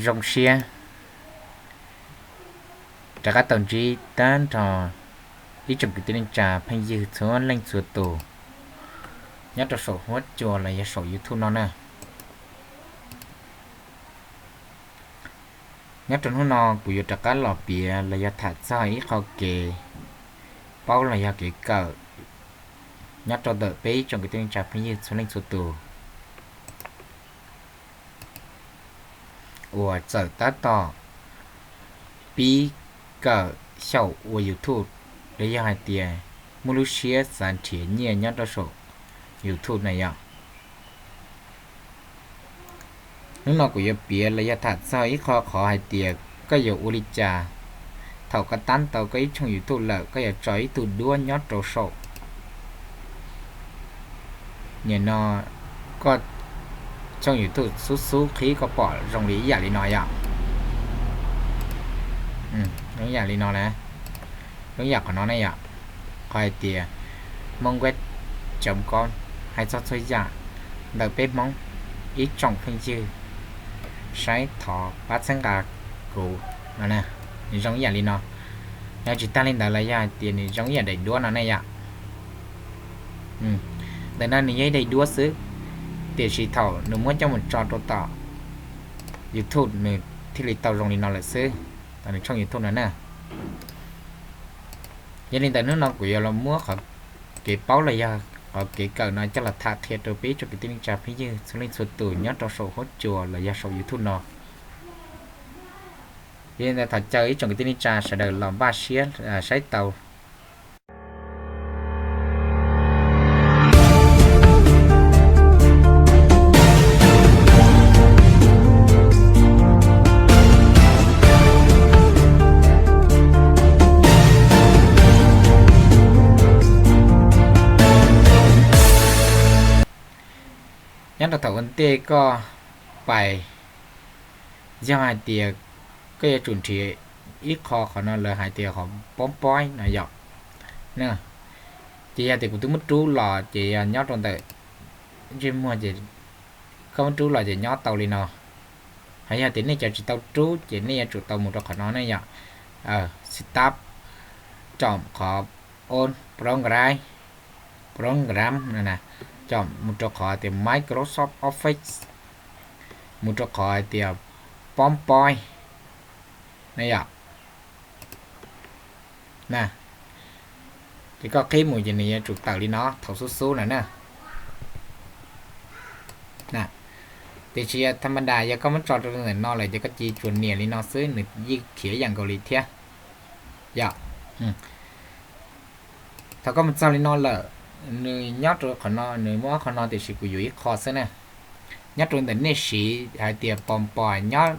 Zoo siab rov qab tau ntsib tag nrho ib tsoom kwv tij neej tsa phooj ywg txhua leej txhua tus nyob rau saum huab cua los yog saum YouTube no na. Nyob rau hnub no kuv yuav rov qab los piav los yog tham txog ib qho kev paub los yog kev kawm nyob rau ntawm peb ib tsoom kwv tij neej tsa phooj ywg txhua leej txhua tus uas txawm tab tom pib kawm xyaum ua YouTube, los yog hais tias muaj lub siab xav nrhiav nyiaj nyob rau saum YouTube na yom. Hnub no kuv yuav piav los yog tham txog ib qho qhov hais tias koj yuav ua li cas thaum koj tab tau koj ib tshooj YouTube lawm, koj yuav tso ib tug duab nyob rau saum. Nim no koj tshooj YouTube xub xub qhib koj pom zoo li ib yam li no yom. Zoo ib yam li no na, zoo ib yam qhov no ne yom. Qhov hais tias Hmoob web chấm com, hais txog txhua yam ntawm peb Hmoob ib tsoom phooj ywg saib thov pab txhawb nqa kuv no na. Nws zoo ib yam li no. Yog tsis tag li ntawd los yog hais tias nws zoo ib yam daim duab no ne yom. Ntawm no nws yog ib daim duab xwb, tiam sis thaum nws muab coj mus tso rau tom YouTube nws thiaj li tau zoo li no lawm xwb, tom nws tshooj YouTube no na. Yog li ntawd hnub no kuv yuav los muab qhov kev paub los yog qhov kev kawm no coj los tham qhia rau peb ib tsoom kwv tij neej tsa phooj ywg txhua leej txhua tus nyob rau saum huab cua los yog saum YouTube no. Yog li ntawd thov caw ib tsoom kwv tij neej tsa sawv daws los npaj siab saib tau. Nyob rau thaum ua ntej koj pais, yog hais tias koj yuav tsum nrhiav ib qho, qhov no lawv hais tias qhov poob poib no yom. Ces yog tias kuv twb muab rub los ces yog nyob rau ntawm ntsej muag ces koj muab rub los ces nyob tau li no. Hos yog tias nej cov tsis tau rub ces nej yuav tsum tau mus rau qhov no ne yom. Setup, chọn qhov open program, program no na, chọn mus rau qhov tias Microsoft Office, mus rau qhov tias poob poib na yom. Ces koj qhib mus ces nws yuav tsum tawm li no thaum xub xub no na. Tiam sis tha ma das yog koj muab tso rau ntawm no lawm ces koj cia tsuas nias li no xwb nws yeej khiav ib yam nkaus li thiab yom. Thaum koj mus txog li no lawm, nws nyob rau qhov no, nws muaj ob qho no tiam sis kuv yuav ib qho xwb na. Nyob rau ntawm nej siv hais tias pos pos nyob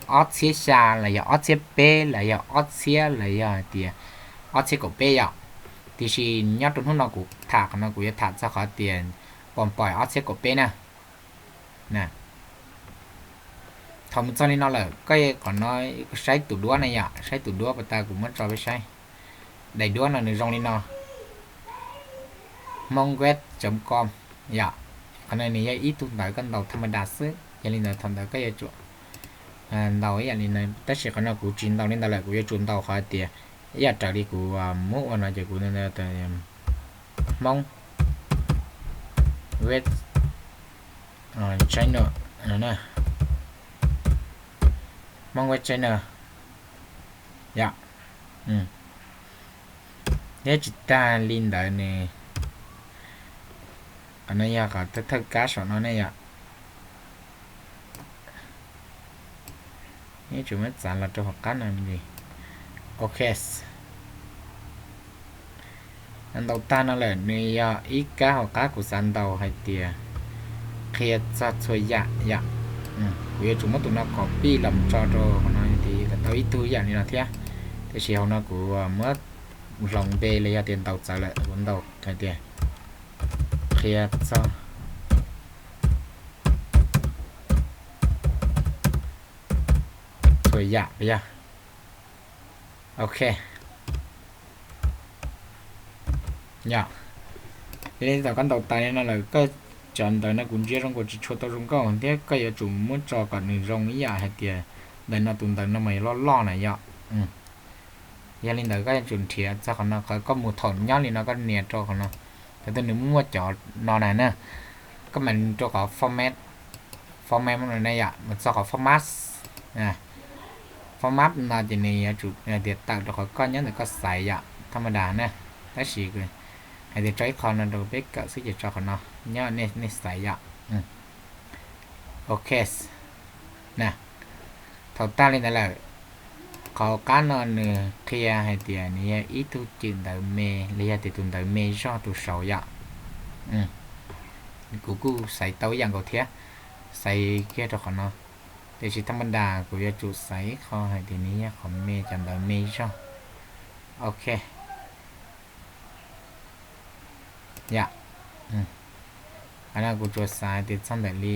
ob txhiab xya los yog ob txhiab peb los yog ob txhiab los yog hais tias ob txhiab kaum peb yom. Tiam sis nyob rau hnub no kuv tham qhov no kuv yuav tham txog qhov tias pos pos ob txhiab kaum peb na. Thaum mus txog li no lawm koj qhov no saib tus duab na yom, saib tus duab pas tas kuv muab tso peb saib. Daim duab no nws zoo li no, hmongweb chấm com yom. Qhov no nws yog ib tug ntawv koj ntaus tha ma das xwb, yog li ntawd thaum ntawd koj yuav tsum ntaus ib yam li no, tab sis qhov no kuv tsis ntaus li ntawd lawm, kuv yuav tsum ntaus qhov tias ib yam raws li kuv muab ua no ces kuv hmong web channel, hmong web channel yom. Thiab tsis tag li ntawd nws, qhov no yog qhov thawj thawj kab saum no ne yom. Neb tsum muab txav los rau hauv qab no li. Ok, ntaus tag no lawm nws yog ib kab hauv qab kuv xav ntaus hais tias qhia txog txhua yam yom. Kuv yuav tsum muab tus no copy los tso rau hauv no tias kom tau ib tug yam li no thiab. Tiam sis hauv no kuv muab hloov npe los yog tias ntaus txawv lawm, kuv ntaus hais tias qhia txog txhua yam yog. Ok, yog li thaum koj ntaus tas li no lawm koj Cov ntawv no kuv ntsia zoo nkaus tsis tshua tau zoo nkauj thiab, koj yuav tsum muab tso kom nws zoo ib yam hais tias ntawm no tus ntawv no mas yuav loj loj na yom. Yog li ntawd koj yuav tsum nrhiav txog qhov no, qhov koj mus thaum nyob li no koj nias rau qhov no, thaum twg nws muaj cov no na na, koj mam rau qhov format, format no na yom, mus txog qhov format. Format no ces nws yuav tsum hais tias tawm rau qhov koj nyob ntawm koj xaiv yom, thaj ma das na. Tab sis hais tias tso ib qho no rau peb kawm xwb ces tso qhov no, nyob nej xaiv yom. Ok na, thaum tag li ntawd lawm, qhov qab no nws qhia hais tias nws yog ib tug cwm ntawv me los yog tias tus ntawv me zog tus saud yom. Kuv kuj xaiv tau ib yam nkaus thiab, xaiv kiag rau qhov no. Tiam sis thaj ma das kuv yuav tsum xaiv ib qho hais tias nws yog qhov me, cov ntawv me zog. Ok. Yom, qhov no kuv tsuas xaiv tias txog ntawm li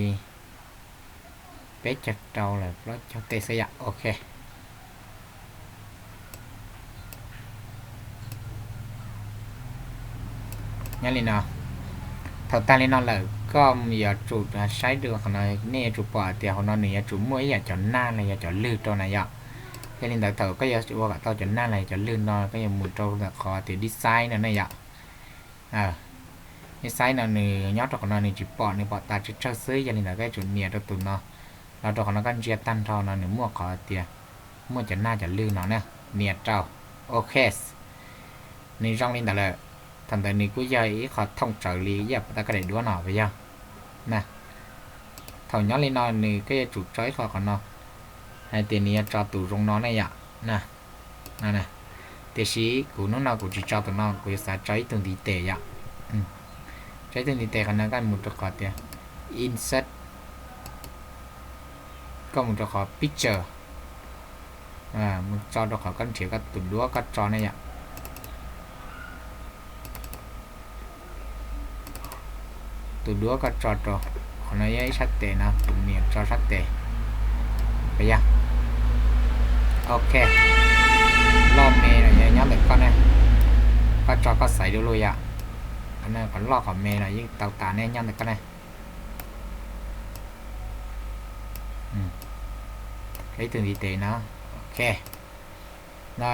peb caug rau los plaub caug tej xwb yom. Ok. Nyob li no, thaum tag li no lawm koj yuav tsum saib dua qhov no, nej yuav tsum pom tias hauv no nws yuav tsum muaj ib yam cov nag los yog cov lwg rau na yom. Yog li ntawd thaum koj yuav ua kom tau cov nag los yog cov lwg no koj yuav mus rau ntawm qhov tias design no ne yom. Design no nws nyob rau qhov no nws tsis pom, nws pom tas tsawg tsawg xwb, yog li ntawd koj yuav tsum nias rau tus no. Los rau qhov no koj ntsia tag nrho no nws muaj qhov tias muaj cov nag cov lwg no na, nias rau. Ok. Nws zoo li ntawd lawm, thaum ntawd nws kuj yog ib qho thooj tsawv li ib yam puas tas koj daim duab no puas yog? Thaum nyob li no nws koj yuav tsum tso ib qho qhov no hais tias nws yuav tso tus zoo no ne yom. Tiam sis kuv hnub no kuv tsis tso tus no, kuv yuav xav tso ib tug ntiv tes yom. Tso ib tug ntiv tes qhov no koj mus rau qhov tias insert, koj mus rau qhov picture, mus tso rau qhov koj nrhiav koj tus duab koj tso ne yom. Tus duab koj tso rau qhov no yog ib sab tes no, kuv nias tso sab tes. Yog, ok. Loj me los yog nyob ntawm koj ne, koj tso koj xaiv du lug yom. Qhov loj qhov me los yeej tau tas ne, nyob ntawm koj ne. Ib tug ntiv tes no. Ok. No,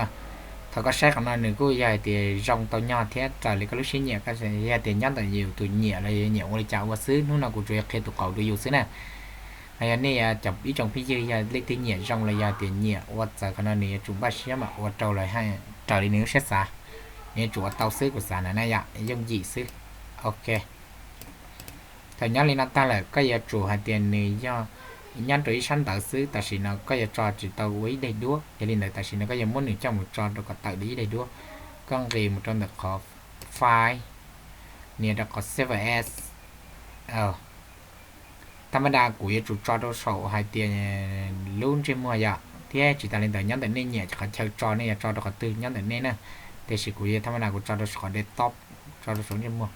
thaum koj saib qhov no nws kuj yog hais tias zoo tau nyog thiab raws li koj lub siab nyiam, yog tias nyob ntawm yus tus nyiam los yog nyiam ua li cas ua xwb. Hnub no kuv tsuas yog qhia tus qaum rau yus xwb na. Yog nej ib tsoom phooj ywg yog leej twg nyiam zoo los yog tias nyiam ua txawv qhov no nws yuav tsum npaj siab mam ua rau lawv, raws li nws lub siab xav, nws yuav tsum ua tau xwb kuv xav na, na yom, yooj yim xwb. Ok. Thaum nyob li no tag lawm koj yuav tsum hais tias nws yog nyob rau ib sab ntawv xwb, tam sim no koj yuav tso tsis tau ua ib daim duab, yog li ntawd tam sim no koj yuav muab nws coj mus tso rau kom tawm li ib daim duab. Koj nqis mus rau ntawm qhov file, nias rau qhov save as. Thaj ma das kuv yuav tsum tso rau saum hais tias lub ntsej muag yom, thiab tsis tas li ntawd nyob ntawm nej nyiam qhov chaw tso nej yuav tso rau qhov twg nyob ntawm nej na. Tiam sis kuv thaj ma das kuv tso rau saum qhov desktop, tso rau saum ntsej muag.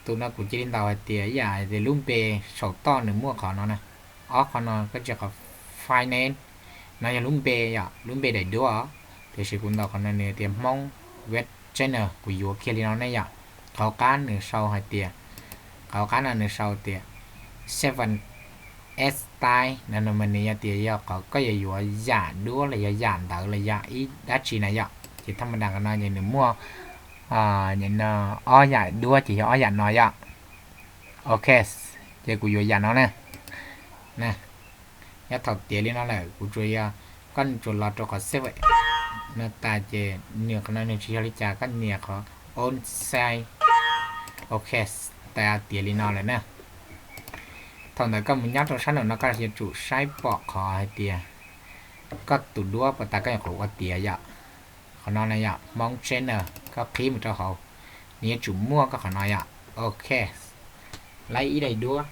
Tus no kuv cia li ntaus hais tias ib yam tias lub npe saum toj nws muaj qhov no na. Ob qhov no koj ntsia qhov file name, no yog lub npe yom, lub npe daim duab os. Tiam sis kuv ntaus qhov no nws tias Hmoob web channel, kuv yuav kiag li no ne yom. Qhov qab nws sau hais tias, qhov qab no nws sau tias seven style no, nws yog tias yog qhov koj yuav yuav yam duab los yog yam ntawv los yam ib dab tsi na yom. Ces thaj ma das qhov no ces nws muaj ob yam duab ces yog ob yam no yom. Ok, ces kuv yuav yam no na. Nyob thaum tiav li no lawm kuv tsuas yog, koj tsuas los rau qhov save no tas ces nws qhov no nws tsis yog li cas, koj nias qhov on save. Ok, tas tiav li no lawm na. Thaum ntawd koj mus nyob rau sab nraum no koj yuav tsum saib pom qhov hais tias koj tus duab puas tas koj nyuam qhuav ua tiav yom. Qhov no na yom, Hmoob channel, koj qhib mus rau hauv, nws yuav tsum muaj koj qhov no yom. Ok, laib ib daim duab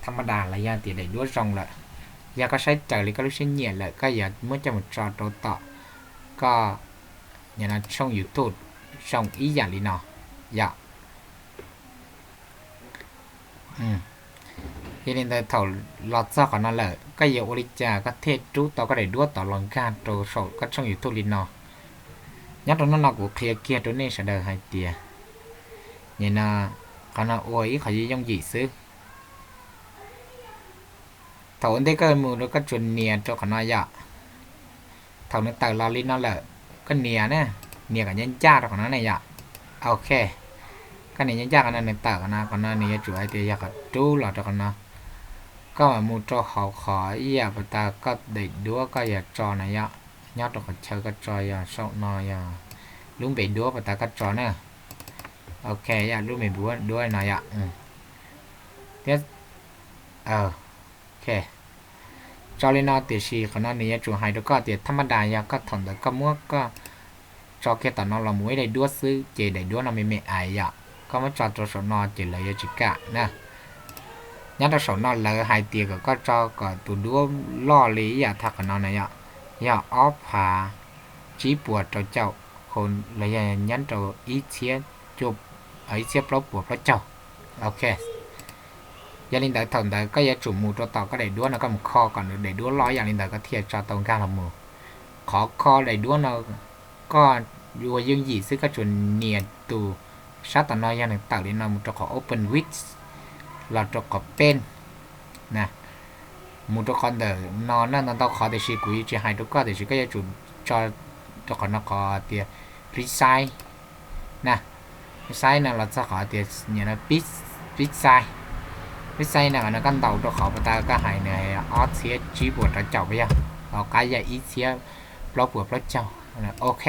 thaj ma das los yog tias daim duab zoo lawm. Yog koj saib raws li koj lub siab nyiam lawm koj yuav muab coj mus tso rau tom koj tshooj YouTube zoo ib yam li no yom. Yog li ntawd thaum los txog qhov no lawm koj yuav ua li cas koj thiaj rub tau koj daim duab tod los nkag rau saum koj tshooj YouTube li no. Nyob rau hnub no kuv qhia kiag rau nej sawv daws hais tias Qhov no ua ib qhov yooj yim xwb. Thaum ua ntej koj mus rau koj tsuas nias rau qhov no yom. Thaum nws tawm los li no lawm, koj nias na, nias kom ncaj ncaj rau qhov no ne yom. Ok, koj nias ncaj ncaj qhov no nws tawm qhov no, qhov no nws yuav tsum hais tias yog qhov rub los rau qhov no. Koj mam mus rau hauv qhov ib yam pas tas koj daim duab koj yog tso na yom, nyob rau qhov chaw koj tso yog saum no yog lub npe duab pas tas koj tso na. Ok, yog lub npe duab no yom. Thiab, ok, tso li no tiam sis qhov no nws yuav tsum hais rau koj tias thab mab das yog koj thaum ntawd koj muab koj tso kiag tom no los mus ib daim duab xwb ces daim duab no me me ais yom. Koj muab tso rau saum no ces lawv yuav tsis kam na. Nyob rau saum no lawv hais tias kom koj tso kom tus duab loj li ib yam tag qhov no na yom, yog ob phav tsib puas rau caum, los yog nyob rau ib txhiab, ib txhiab plaub puas plaub caug. Ok, yog li ntawd thaum ntawd koj yuav tsum mus rau tom koj daim duab no koj mus kho kom nws daim duab loj ib yam li ntawd koj thiaj tso tau nkag los mus. Qhov kho daim duab no koj ua yooj yim xwb, koj tsuas nias tus sab tom no yog nws tawm li no mus rau qhov open with los rau qhov paste na. Mus rau qhov ntawm no na, ntau ntau qhov tiam sis kuv yuav tsis hais rau koj tiam sis koj yuav tsum tso rau qhov no qhov tias resize na. Resize no los txog qhov tias resize, resize no qhov no koj ntaus rau qhov pas tas koj hais nws ob txhiab tsib puas rau caum yog, hauv qab yog ib txhiab plaub puas plaub caug. Ok,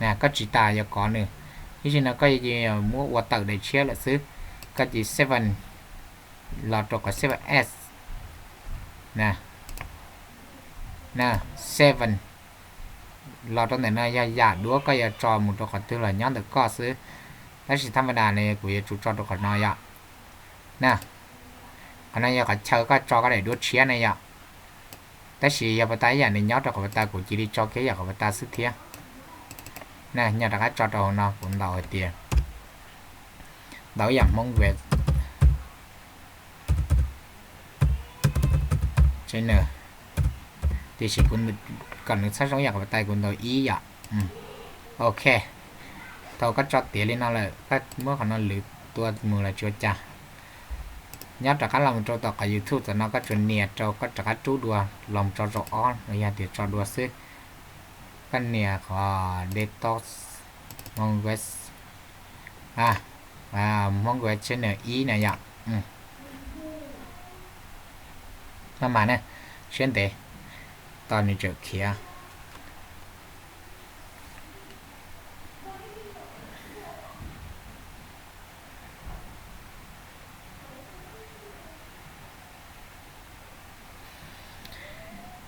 na koj tsis tas yuav kov nws, ib txhia no koj muab ua tawm daim tshiab lawm xwb. Koj cia seven los rau qhov seven s na, seven los rau ntawm no yog yam duab koj yuav tso mus rau qhov twg los nyob ntawm koj xwb. Tab sis thab mab das no kuv yuav tsum tso rau qhov no yom. Na, qhov no yog qhov chaw koj tso koj daim duab tshiab na yom. Tab sis yog pas tas ib yam nws nyob rau qhov pas tas kuv cia li tso kiag yam qhov pas tas xwb thiab. Na, nyob rov qab tso rau hauv no kuv ntaus hais tias, ntaus ib yam Hmoob web channel, tiam sis kuv, kom nws txhob zoo yam qhov pas tas kuv ntaus ib yam. Ok, thaum koj tso tiav li no lawm koj muab qhov no lwv tua mus los tsis ua cas. Nyob rov qab los mus rau tom qhov YouTube tom no koj tsuas nias rau koj rov qab rub dua los mus tso zaum ob los yog tias tso dua xwb. Koj nias qhov detox Hmoob web, Hmoob web channel ib na yom. Maj mam na, siab ntev, tos nws tseem khiav.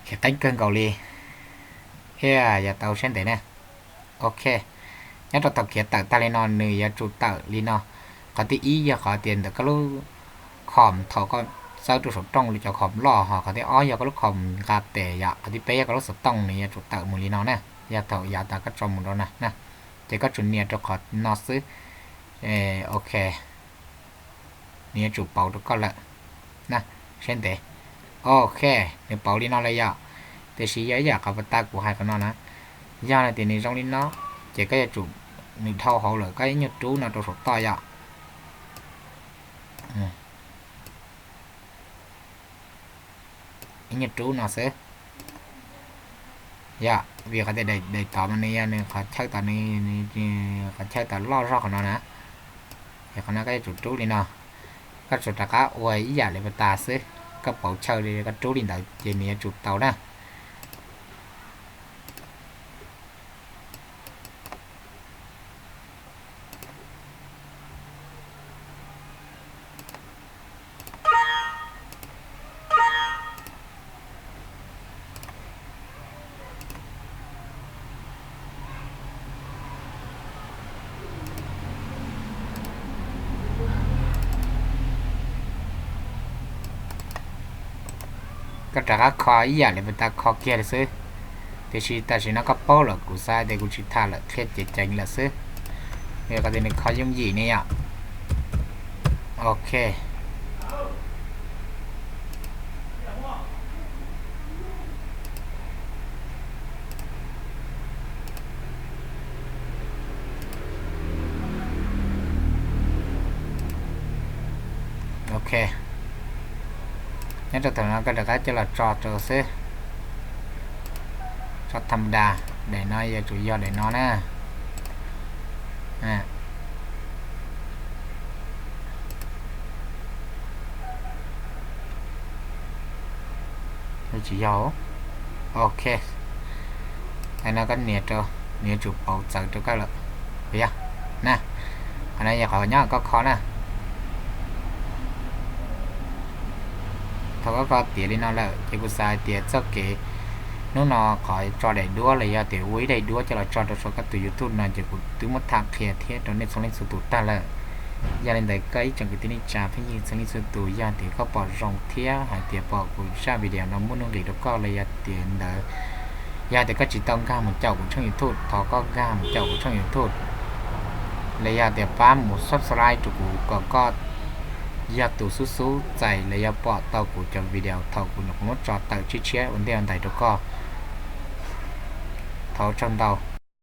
Khiav qeeb kawg nkaus li thiab yog tau siab ntev na. Ok, nyob rau thaum khiav tawm tag li no nws yuav tsum tawm li no. Qhov thib ib yog qhov tias ntawm koj lub com thaum koj txawb rau saum rooj li cov com loj, ho qhov thib ob yog koj lub com nqa tes yom, qhov thib peb yog koj lub xov tooj nws yuav tsum tawm mus li no na. Yog thaum yav tas koj tso mus rau na na, ces koj tsuas nias rau qhov no xwb. Ok, nws yuav tsum pauv rau koj lawm na, siab ntev. Ok, nws pauv li no lawm yom. Tiam sis yog ib yam qhov pas tas kuv hais qhov no na, yog hais tias nws zoo li no, ces koj yuav tsum, nws dhau hauv lawm koj ib nyuag rub no rau saum toj yom. Ib nyuag rub no xwb. Yog vim qhov tias daim tod mas nws yog nws qhov chaw tom, qhov chaw tom loj zog qhov no na. Es qhov no koj yuav tsum rub li no, koj tsuas rov qab ua ib yam li pas tas xwb, koj pauv chaw li koj rub li ntawd ces nws yuav tsum tau na. Koj rov qab kho ib yam li pas tas kho kiag li xwb. Tiam sis tam sim no koj paub lawm kuv xav tias kuv tsis tham lawm qhia ceev ceev lawm xwb. Vim qhov tias nws kho yooj yim ne yom. Ok. Ok, nyob rau thaum no koj rov qab coj los tso rau xwb. Tso tham da, daim no yuav tsum yog daim no na. Tsis yog. Ok, no koj nias rau, nws yuav tsum pauv txawv rau koj lawm. Yog na, qhov no yog qhov nyob koj kho na. Thaum koj kho tiav li no lawm ces kuv xav hais tias txoj kev hnub no qhov tso daim duab los yog tias ua ib daim duab coj los tso rau saum koj tus YouTube no ces kuv twb muab tham qhia thiab rau nej txhua leej txhua tus tag lawm. Yog li ntawd koj ib tsoom kwv tij neej tsa phooj ywg txhua leej txhua tus, yog tias koj pom zoo thiab hais tias pom kuv zaj video no muaj nuj nqis rau koj los yog tias ntawd, yog tias koj tsis tau nkag mus caum kuv tshooj YouTube, thov koj nkag mus caum kuv tshooj YouTube los yog tias pab mus subscribe rau kuv kom koj yog tus xub xub txais los yog pom tau kuv cov video thaum kuv nyuam qhuav muab tso tawm tshiab tshiab ua ntej ua ntais rau koj. Thov ua tsaug ntau.